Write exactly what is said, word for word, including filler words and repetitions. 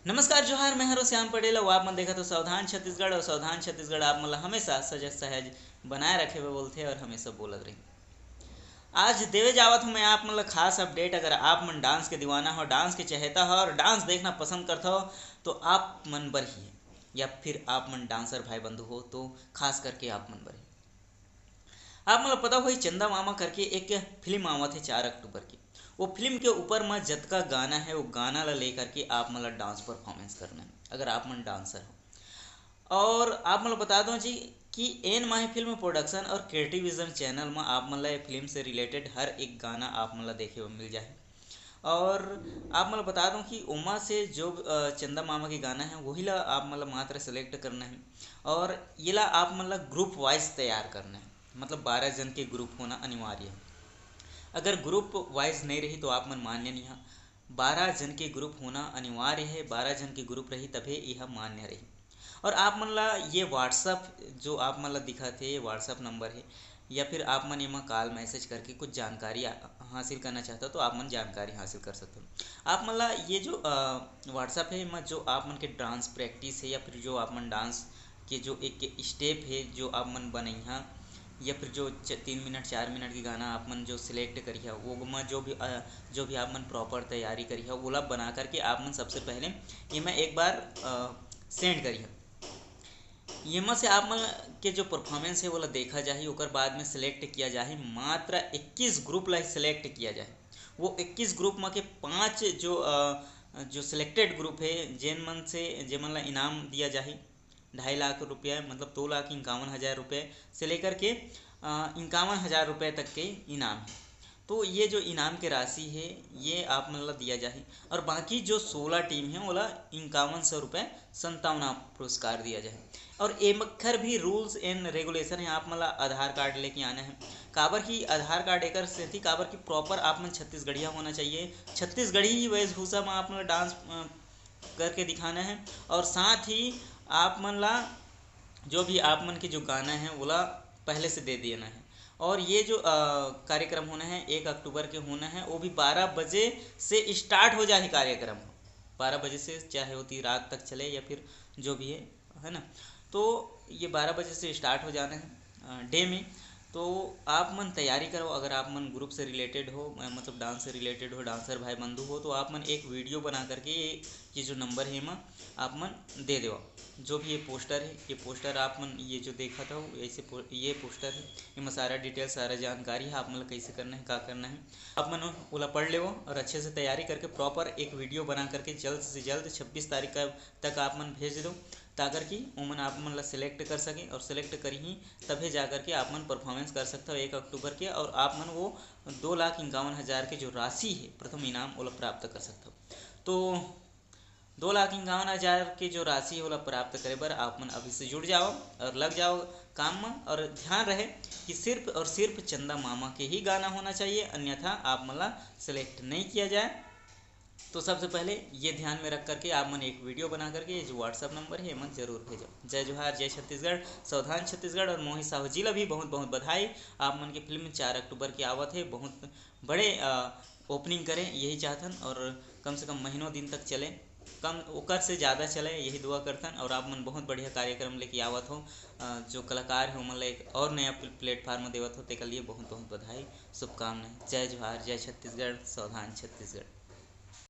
नमस्कार, जोहार, मैं हरो श्याम पटेल, अउ आप मन देखत हो सावधान छत्तीसगढ़। अउ सावधान छत्तीसगढ़ आप मन ला हमेशा सजग सहज बनाए रखे बर बोलथे अउ हमेशा बोलत रही। आज देवे जावत हूँ मैं आप मन ला खास अपडेट। अगर आप मन डांस के दीवाना हो, डांस के चहेता हो अउ डांस देखना पसंद करत हो, तो आप मन बर ही है, या फिर आप मन डांसर भाई बंधु हो, तो खास करके आप मन बर ही। आप मन ला पता होही, चंदा मामा करके एक फिल्म आवत हे चार अक्टूबर के। वो फिल्म के ऊपर म जतका गाना है, वो गाना ला लेकर के आप मन ला डांस परफॉर्मेंस करना है, अगर आप मन डांसर हो। और आप मन ला बता दो जी कि एन माही फिल्म प्रोडक्शन और क्रिएटिव विजन चैनल म आप मन ला ये फिल्म से रिलेटेड हर एक गाना आप मन ला देखे बर मिल जाए। और आप मन ला बता दूं कि ओमा से जो, अ, चंदा मामा के गाना है, वही ला आप मन ला मात्र सेलेक्ट करना है। और ये ला आप मन ला ग्रुप वाइज तैयार करना है, मतलब बारह जन के ग्रुप होना अनिवार्य है। अगर ग्रुप वाइज नहीं रही, तो आप मन मान्य नहीं है। बारह जन के ग्रुप होना अनिवार्य है, बारह जन के ग्रुप रही, तभे यह मान्य रही। और आप मन ला ये WhatsApp, जो आप मन ला दिखत हे, ये WhatsApp नंबर है, या फिर आप मन एमा कॉल मैसेज करके कुछ जानकारी आ-, हासिल करना चाहता हो, तो आप मन जानकारी हासिल कर सकते हो। आप मन ला ये जो, अ, WhatsApp है, एमा जो आप मन के डांस प्रैक्टिस है, या फिर जो आप मन डांस के जो एक स्टेप है, जो आप मन बनइहा, या फिर जो च-, तीन मिनट, चार मिनट के गाना आप मन जो सिलेक्ट करिहा, वो म जो भी, अ, जो भी आप मन प्रॉपर तैयारी करिहा, ओला बना करके आप मन सबसे पहले एमा एक बार, अ, सेंड करिहा। एमा से आप मन के जो परफॉर्मेंस है, ओला देखा जाही, ओकर बाद में सिलेक्ट किया जाही। मात्र इक्कीस ग्रुप ला सिलेक्ट किया जाही। वो इक्कीस ग्रुप म के पाँच जो, अ, जो सिलेक्टेड ग्रुप है, जेन मन से, जेमन ला इनाम दिया जाही ढाई लाख रुपया, मतलब दो लाख इक्यावन हज़ार रुपये से लेकर के, अ, इक्यावन हज़ार रुपये तक के इनाम है। तो ये जो इनाम के राशि है, ये आप मन ला दिया जाही। और बाकी जो सोलह टीम है, ओला इक्यावन सौ रुपये संतावना पुरस्कार दिया जाए। और एखर भी रूल्स एंड रेगुलेशन है, आप मन ला आधार कार्ड लेके आना है। काबर कि आधार कार्ड एकर सेती, काबर कि प्रॉपर आप मन छत्तीसगढ़िया होना चाहिए, छत्तीसगढ़ी ही वेशभूषा में आप मन ला डांस, अ, करके दिखाना है। और साथ ही आप मन ला जो भी आप मन के जो गाना है, ओला पहले से दे देना है। और ये जो, अ, कार्यक्रम होना है, एक अक्टूबर के होना है, वो भी बारह बजे से स्टार्ट हो जाही कार्यक्रम। बारह बजे से, चाहे होती रात तक चले या फिर जो भी है, है ना। तो ये बारह बजे से स्टार्ट हो जाना है, अ, डे में। तो आप मन तैयारी करो, अगर आप मन ग्रुप से रिलेटेड हो, अ, मतलब डांस से रिलेटेड हो, डांसर भाई बंधु हो, तो आप मन एक वीडियो बना करके ये, ये जो नंबर है, एमा आप मन दे देवा। जो भी ये पोस्टर है, ये पोस्टर आप मन, ये जो देखत हो, ऐसे पो-, ये पोस्टर है, एमा सारा डिटेल, सारा जानकारी है, आप मन ला कैसे करना है, का करना है, आप मन ओला पढ़ लेवो और अच्छे से तैयारी करके प्रॉपर एक वीडियो बना करके जल्द से जल्द छब्बीस तारीख का, तक आप मन भेज दो, ताकर कि ओमन आप मन ला सिलेक्ट कर सकें और सिलेक्ट करही, तभे जा करके आप मन परफॉर्मेंस कर सकते हो एक अक्टूबर के, और आप मन वो दो लाख इक्यावन हज़ार के जो राशि है प्रथम इनाम, ओला प्राप्त कर सकते हो। तो दो लाख इक्यावन हज़ार के जो राशि है, ओला प्राप्त करे बर आप मन अभी से जुड़ जाओ और लग जाओ काम में। और ध्यान रहे कि सिर्फ और सिर्फ चंदा मामा के ही गाना होना चाहिए, अन्यथा आप मन ला सिलेक्ट नहीं किया जाए। तो सबसे पहले ये ध्यान में रख करके आप मन एक वीडियो बना करके ये जो WhatsApp नंबर है, एमन जरूर भेजो। जय जोहार, जय छत्तीसगढ़, सावधान छत्तीसगढ़। और मोहित साहू जी ला भी बहुत बहुत बधाई। आप मन के फिल्म चार अक्टूबर के आवत है, बहुत बड़े, अ, ओपनिंग करें, यही चाहथन, और कम से कम महीनों दिन तक चले, कम ओकर से ज़्यादा चले, यही दुआ करथन। और आप मन बहुत बढ़िया कार्यक्रम लेके आवत हो, अ, जो कलाकार है, ओमन ला एक और नया प्ले-, प्लेटफॉर्म देवत हो, तेकर लिए बहुत बहुत बधाई, शुभकामनाएं। जय जोहार, जय छत्तीसगढ़, सावधान छत्तीसगढ़।